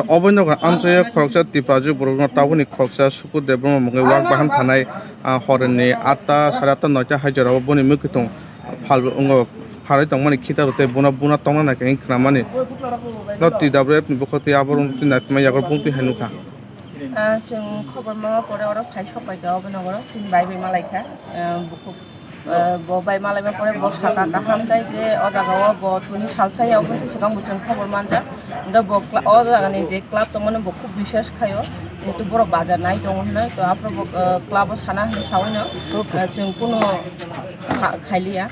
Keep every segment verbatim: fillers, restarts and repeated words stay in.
Oboni nogo amchai khoroksa Tiprajwk borokno tabukni khoroksa Sukur Debbarma mungwi wak bahan phanai, ah, horni atta, sare atta, noita hai jorao boni mwkhwtwng phal wngo, pharwi tongmani khitar tei bono buna tongna nai khe hinwi khnamani no T W F ni bwkhao tei abo rwngtwi naithokma yago bumtwi hai nukha. Ah, chwng khobor ma pore oro phai sok pai kha, obo nogoro chini bai bai malai kha. Ah, bukhuk, ah, bo bai malai ma pore bo saka kaham khai je o jaga o bo tini salsa ya, oboni swkang bo chwng khobor manjak. Hingke bo kla-, o jaga ni je club tongmani bo khub biswas khaio, jehetu borok bajar nai tongo hinwi, to aphuru bo, ah, club o sana hinwi saui no, ah, chwng kuno kha-, khailiya.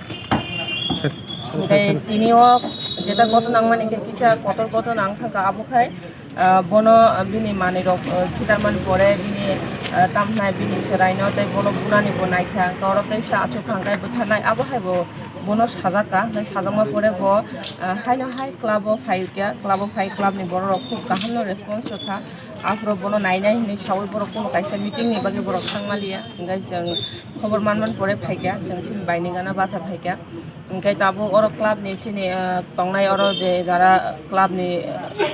Hingke tini o jeta kotor nangmani khe kisa kotor kotor nang kha, abo khai, Ah, bono, ah, bini manwi rok, ah, khitarmani pore bini, ah, tamhinai bini chwraino tei bono bunani bo naikha, torok tei sa achuk thangkhai bwtharnai, abo hai bo bono sajak kha, hwnwi sajakma pore bo, ah, haino hai club o phai kha, club o phai club ni borok rok khub kaham no response rwkha, aphuru bono nainai hinwi saui borok kuno kaisa meeting ni bagwi borok thangmaliya, hwnkhe chwng khobor manmani pore phaikha, chwng chini bai ni gana bacha phaikha. Hingke tabuk oro club ni chini, ah, tongnai oro je jara club ni, ah,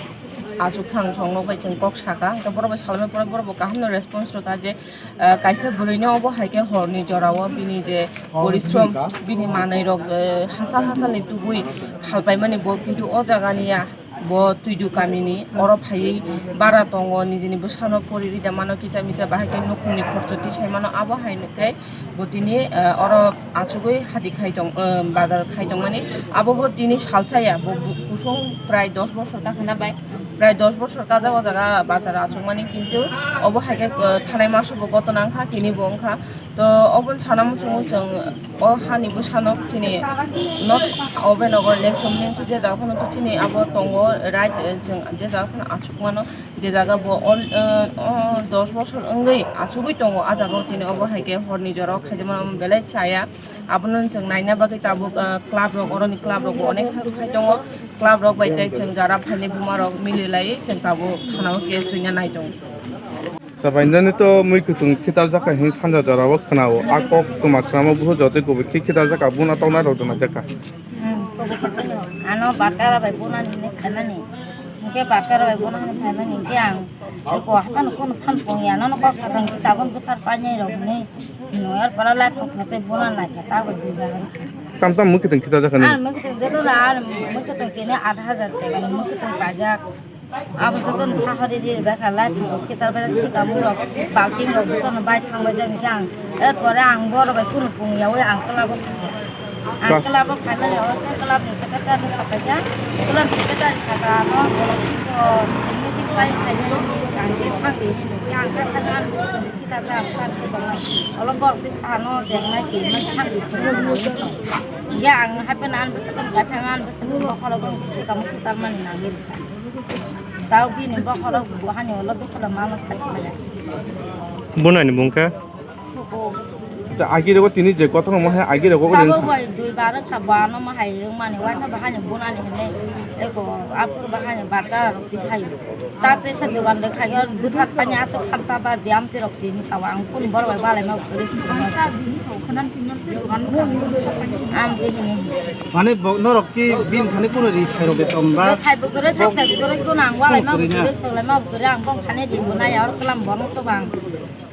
achuk thang song nokbai chwng kok saka, hingke borok bai salai pore borok bo kaham no response rwkha je, ah, kaisa bwrwi no obo hai khe hor ni jora o bini je porishrom, bini manwi rok, eh, hachal hachal ni tubui phalpai mani bo, kintu o jaga ni ya. Bo Twidu kamini oro phaiwi bara tongo, nijini bwsano pori rida mano, kisa misa bahai khe nukhungni khorcho tisai mano, abo hai khe bo tini, eh, oro achugwi hati khai tong, eh, bazar khai tongmani. Abo bo tini salsa ya, bo bu-, kusung prai dos bosor dakhana bai, prai dos bosor kajak o jaga bazar achukmani, kintu obo hai khe, eh, thanai maso bo goto nangkha, tini bo wngkha. To oboni sana muchungo chwng o hani bwsano chini not obe nogo lekchom ning je jaga phano to chini abo tongo right, eh, chwng je jaga phano achuk mano je jaga bo all, eh, o dos bosor wngwi achugwi tongo. A jaga o tini obo hai khe horni jora o khaijak mano belai chaya, abono chwng naina bagwi tabuk, eh, club rok, oroni club rok bo onek khai tongo, club rok bai tei chwng jara phaini buma rok mili lai chwng tabuk thana o case rwina nai tongo. Sabainani to mui kwthwng khitarjak kha hwn sanja jorao khwnao. A kok kwma khwnama buphuru jotoi kubui khe khitarjak kha, buna toknai rok dona jak kha. Hmm, kubui kubui no. Ano bakara bai buna ni khaimani. Hingke bakara bai buna ni khaimani hingke ang. Eko hatan kun phan pung ya, nono kok sakang kitabon buthar painai rok ni. Noyar para lai phok phasai buna lai kha, ta bo di jagan. Tam tam mui kwthwng khitarjak kha ni. Ang mui kwthwng joto na, ang mui kwthwng kene aat hajar tega ni mui kwthwng pajak. Abo jotono sahari ri bai kha lai phuru khitar bai sika murok balting rok jotono bai thang bai jang jang. Er pore ang borok bai kunu pung yaui ang club o thang kha. Ang club o phaimani o khe club ni secretary no sapai kha. Club ni secretary saka ano bolong siko meeting bai phainai ang khe thang di hinwi khe ang khe thang ang khitar jang thang khe tong nai. Olo borok tei sano jeng nai si man thang di si. Ya ang happen an bwswk tong bai phaima an bwswk tong bokhorok tong sika mukhi tarmani nangwi. Tao bini bokhorok bo hani ulo dukhulo mano sachi maya. Bunani bung khe? Suko. Acha, agi rego tini je kotor mo hai agi rego ring. Tabo bai dui bar kha bo ano mo hai wngmani waisa bahani bunani hwnwi eko aphuru bahani barta rok tisayo. Ta tei sa dogan de khayo bwtha thani aswk khamta ba diam tirok sini sawa ang kun bor bai balai ma bwtha. Ang sa bini sawa khanan chimnam se dogan bwkha. Ang de hini. Mane bo norok ki bin thani kuno ri khai rok de tom ba. Khai bo gore sa sa gore kun ang walai ma bwtha soglai ma bwtha ang bong thani di mo na ya or klam bong to bang.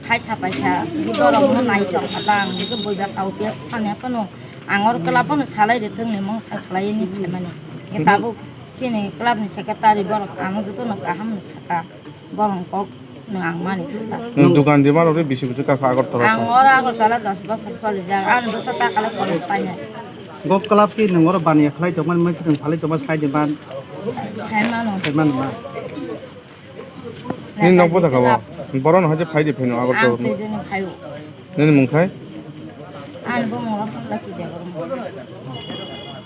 Khai sa pai sa borok mo nai tong kha ta ang ni boi ba sawa pias thani phano ang or klam phano salai de thung ni mong sa khlai ni khai mani. Tabuk. Chini club ni secretary borok ano jotono kaham no saka, borok kok no ang mani kha. Nwng dukan di mano re bisi bwswk kha Agartala? Ang oro Agartala dos bosor choli jak, ang bwsa ta kala college painai. Go club ki nwng oro baniya khlai tongmani, mai khitwng phalai tongma sai di man. Sai mano. Sai man ma. Nini nok bo jaga o? Borok no haje phai di phai no Agartala. Ang twi dini phai o. Nini mung khai? Ani bumung Rosonla Kidebor.